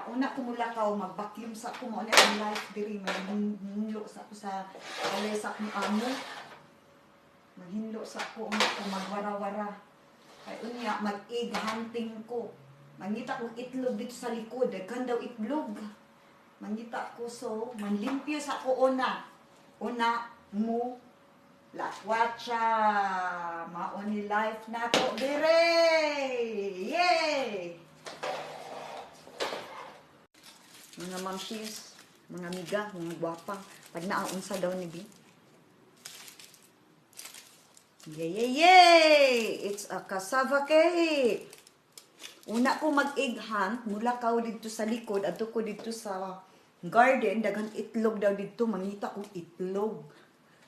Kaya una ko mulakaw, mag-vacuum sa ako, mao na ang life diri, maghinlo sa ako sa balay sa akong amo. Maghinlo sa ako, una ko magwara-wara. Kay unya, mag-egg hunting ko. Mangita kong itlog dito sa likod, daghan daw itlog. Mangita ko, so manlimpyo sa ako una. Una mo lakwatsa. Mao ni life nato dire. Yay! Mga mamshis, mga amiga, mga gwapa, pag naaunsa daw ni Bi. Yay, yay, yay! It's a cassava cake! Una ko mag-egg hunt, mula ka dito sa likod, adto ko dito sa garden, daghan itlog daw dito, mangita kong itlog.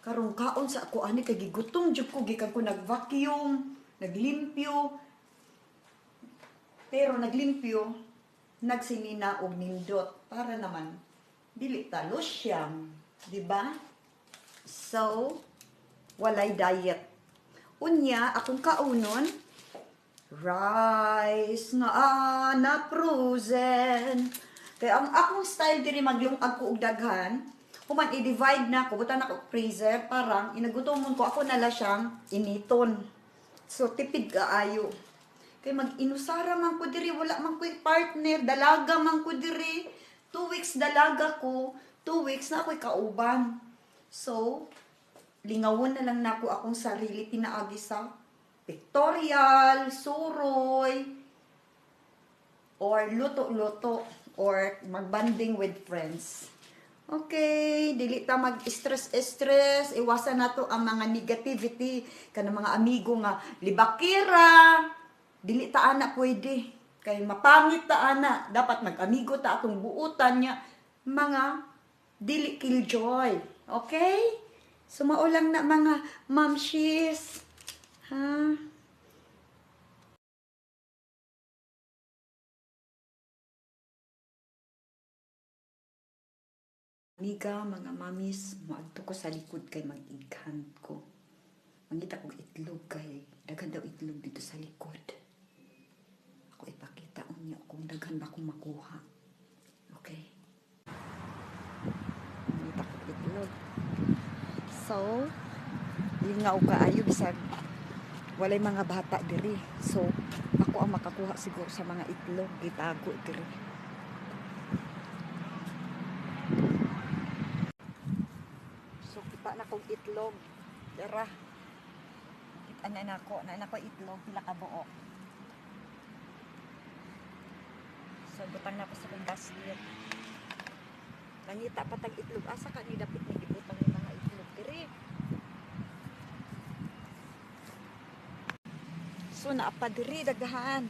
Karong kaon sa ako ani kay gigutom jud ko, gikan ko nag-vacuum, naglimpyo. Pero naglimpyo, nagsinina og nindot para naman dili ta losyang, di ba? So, walay diet. Unya, akong kaunon, rice nga na frozen. Kaya ang akong style diri maglungag ko og daghan, human i-divide na ko, butan ako freezer, parang inagutomon ko, ako nala siyang initon. So, tipid kaayo. Kay mag-inusara man ko diri, wala man ko'y partner, dalaga man ko diri. 2 weeks dalaga ko, 2 weeks na ako'y kauban. So, lingawon na lang nako akong sarili pinaagi sa pictorial, suroy, or luto-luto, or magbanding with friends. Okay, dili ta mag-stress-stress, iwasan nato ang mga negativity kanang mga amigo nga libakira. Dili ta ana pwede. Kay mapangit ta ana, dapat mag-amigo ta atong buutan niya mga dili killjoy. Okay? So mao lang na, mga mamshis. Ha? Amiga, mga mamis, moadto ko sa likod kay mag-ighan ko. Mangita kog itlog kay daghan daw itlog dito sa likod. Ako ipakita unya kung daghan ba akong makuha. Okay. Mangita kog itlog. So, lingaw kaayo bisag walay mga bata diri. So, ako ang makakuha siguro sa mga itlog gitago diri. So, kita na kong itlog. Dara. Kita na nako, na nako itlog pila ka buok. So, butang na ko sa kong basket. Nangita pa tag itlog. Asa ka ni dapit ni gibutang ni mga itlog diri? So, naa pa diri daghan.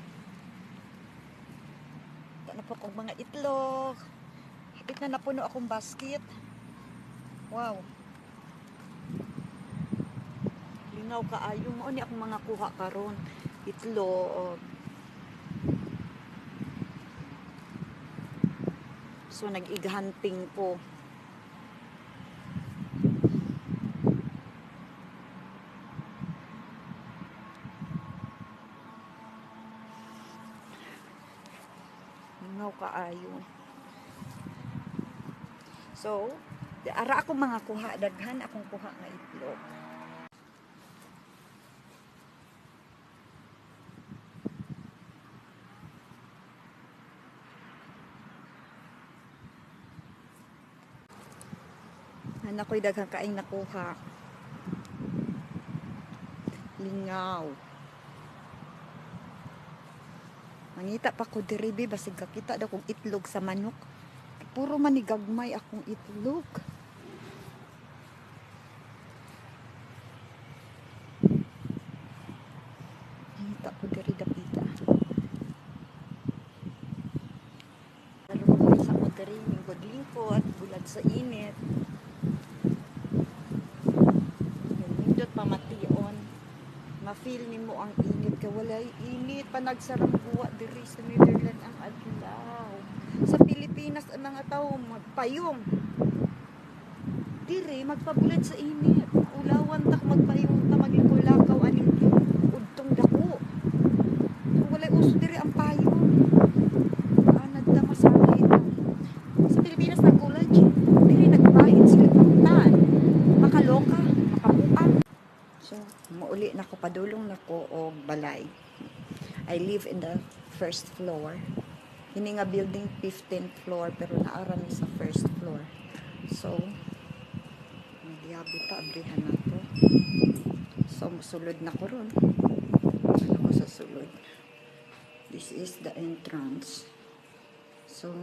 Kita na po kong mga itlog. Hapit na napuno akong basket. Wow. Lingaw kaayo, mao ni akong mga kuha karon. Itlog. So nag-egg hunting ko. Lingaw kaayo. So, di ara akong mga kuha, daghan akong kuha nga itlog. Anak ko'y daghang kaing nakuha. Lingaw. Mangita pa ko diri be, basig kakita daw kong itlog sa manok. Puro man ni gagmay akong itlog. Mangita ko diri dapita. Lalo sa ko diri lingkod-lingkod, bulad sa init. Nindot pamation. Ma-feel nimo ang init kay walay init panagsarangguwa diri sa Netherlands ang adlaw. Sa Pilipinas ang mga tao magpayong. Diri magpabulad sa init. Ulawan ta kung magpayong ta, maglakaw-lakaw aning udtong dako. So, walay uso diri ang payong. Anad ta masanay. ko og balay. I live in the first floor. Kini nga building, 15th floor, pero naa ra mi sa first floor. So, nagyabi ta, abrihan na to. So, musulod na ko ron. Ano ko sa sulod? This is the entrance. So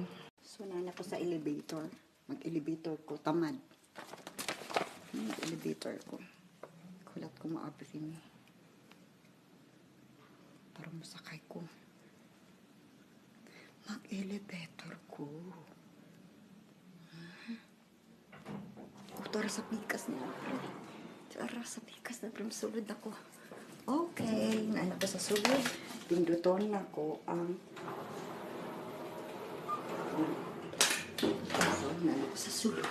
naa na ko sa elevator. Mag-elevator ko, tamad. Mag-elevator ko. Kulat ko maabri ni. Para masakay ko. Mag-elevator ko. Ha? Oh, tara sa pikas niya. Tara sa pikas na, pero sulod ako. Okay, naa na ko sa sulod. Pinduton na ko ang. So, naa na ko sa sulod.